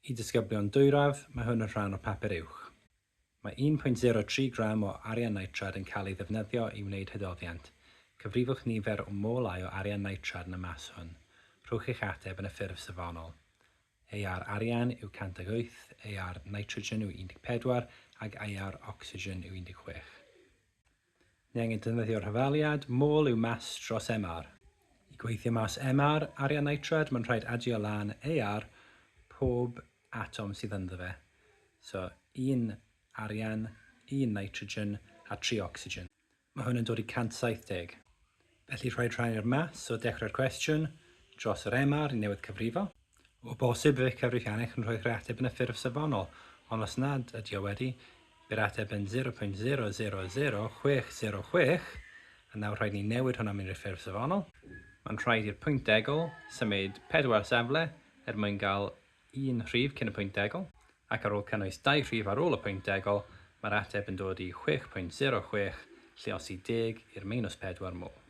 I ddisgyblion dwyradd, mae hwn yn rhan o'r papur uwch. Mae 1.03 gram o arian nitrad yn cael ei ddefnyddio i wneud hydoddiant. Cyfrifwch nifer o molau o arian nitrad yn y mas hwn. Rhowch eich ateb yn y ffurf safonol. AR arian yw 108, AR nitrogen yw 14 ac AR ocsigen yw 16. Ni angen defnyddio'r hafaliad, mol yw mass dros MR. I gweithio mas MR, arian nitrad, mae'n rhaid adio lan AR pob atom sydd ynddo fe. So, un arian, un nitrogen a tri ocsigen. Mae hwn yn dod i 170. Felly rhaid rhannu'r mass o dechrau'r cwestiwn dros yr MR i newydd cyfrifo. O bosib fydd cyfrifiannell yn rhoi'r ateb yn y ffurf safonol, ond os nad ydy o wedi, bydd ateb yn 0.000606, a nawr rhaid ni newid hwnna mewn i'r ffurf safonol. Mae'n rhaid i'r pwynt degol symud pedwar safle er mwyn gael un rhif cyn y pwynt degol, ac ar ôl cynnwys dau rhif ar ôl y pwynt degol, mae'r ateb yn dod i 6.06 lluosi deg i'r minus 4 mol.